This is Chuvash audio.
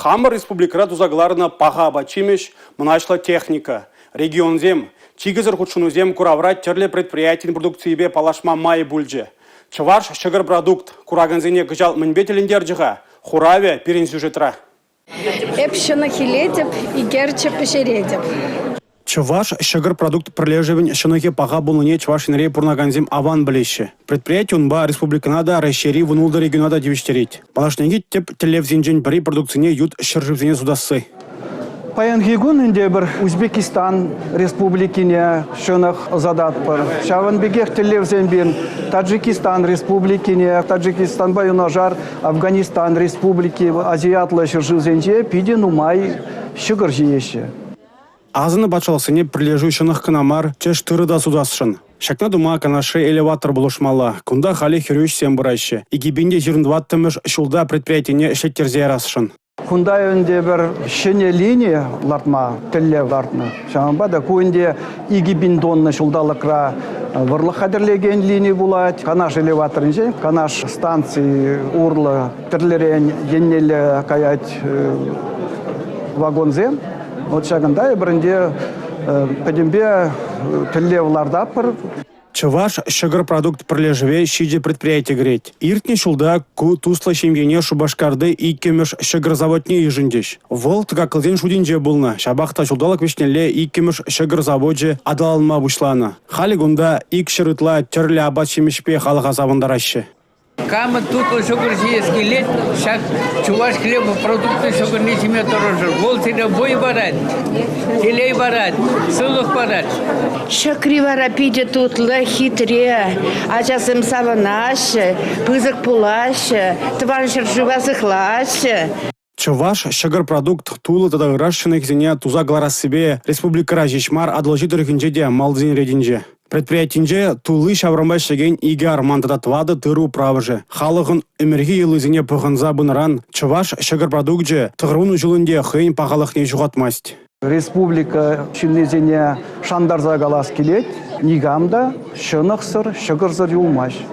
Хамӑр республикӑра туса кӑларнӑ паха апат-ҫимӗҫ, мӑнаҫлӑ техника. Регионсем, чикӗсӗр хутшӑнусем куравра тӗрлӗ предприятин продукцийӗпе паллашма май пулчӗ. Чӑваш ҫӑкӑр-продукт куракансене кӑҫал мӗнпе тӗлӗнтерчӗ-ха? Хуравӗ пирӗн сюжетра. Эп ҫӑнӑх илетӗп, икерчӗ пӗҫеретӗп. Чӑваш ҫӑкӑр-продукт пӗрлешӗвӗн ҫӑнӑхӗ паха пулнине Чӑваш Енре пурӑнакансем аван пӗлеҫҫӗ. Предприяти унпа республикӑна та, Раҫҫейри 16 региона та тивӗҫтерет. Малашнехи тӗп тӗллевсенчен пӗри продукцине ют ҫӗршывсене сутасси. Паянхи кун ӗнтӗ эпир Узбекистан Республикине ҫӑнӑх ӑсататпӑр. Ҫавӑн пекех тӗллевсем пирӗн Таджикистан Республикине, Таджикистанпа юнашар Афганистан Республики, азиатлӑ ҫӗршывсенче питӗ нумай ҫӑкӑр ҫиеҫҫӗ. Асӑннӑ патшалӑхсене пӗрлешӳ ҫӑнӑх кӑна мар, тӗш тырӑ та сутасшӑн. Ҫакна тума Канашри элеватор пулӑшмалла. Кунта халӗ хӗрӳ ӗҫсем пыраҫҫӗ. 2024-мӗш ҫулта предприятине ӗҫлеттерсе ярасшӑн. Кунта ӗнтӗ пӗр ҫӗнӗ лини лартма тӗллев лартнӑ. Ҫавӑнпа та ку ӗнтӗ 2000 тонна ҫулталӑкра вӑрлӑх хатӗрлекен лини пулать. Канаш элеваторӗнчен Канаш станци урлӑ тӗрлӗрен еннелле каять вагонсем. Вот ҫакӑнта эпир ӗнтӗ пӗтӗмпе тӗллев лартатпӑр. Чӑваш ҫӑкӑр-продукт пӗрлешӗве 7 предприяти кӗрет. Иртнӗ ҫулта ку туслӑ ҫемьене Шупашкарти иккӗмӗш ҫӑкӑр заводне йышӑнчӗҫ. Вӑл тӑкаклисен шутӗнче пулнӑ, ҫапах та ҫулталӑк вӗҫнелле иккӗмӗш ҫӑкӑр завочӗ аталанма пуҫланӑ. Халӗ кунта 200 ытла тӗрлӗ апат-ҫимӗҫпе халӑха савӑнтараҫҫӗ. Камӑн тутлӑ ҫӑкӑр ҫиес килет, ҫак чӑваш хлебопродукци ҫӑкӑрне ҫиме тӑрӑшӑр. Вӑл сире вӑй парать, телей парать, сывлӑх парать. Ҫӑкри вара питӗ тутлӑ, хитре. Ачасем савӑнаҫҫӗ, пысӑк пулаҫҫӗ, тӑван ҫӗршыва сыхлаҫҫӗ. Чӑваш ҫӑкӑр-продукт тулӑ тата ыраш ҫӑнӑхӗсене туса кӑларассипе республикӑра ҫеҫ мар, Атӑлҫи тӑрӑхӗнче те малтисен ретӗнче. Предприятинче тулли ҫаврӑмпа ӗҫлекен икӗ арман тата тӑватӑ тырӑ управӑшӗ. Халӑхӑн ӗмӗрхи йӑлисене пӑхӑнса пынӑран чӑваш ҫӑкӑр продукчӗ 90 ҫул ӗнтӗ хӑйӗн пахалӑхне ҫухатмасть. Республика ҫыннисене шантарса калас килет, никам та ҫӑнӑхсӑр, ҫӑкӑрсӑр юлмасть.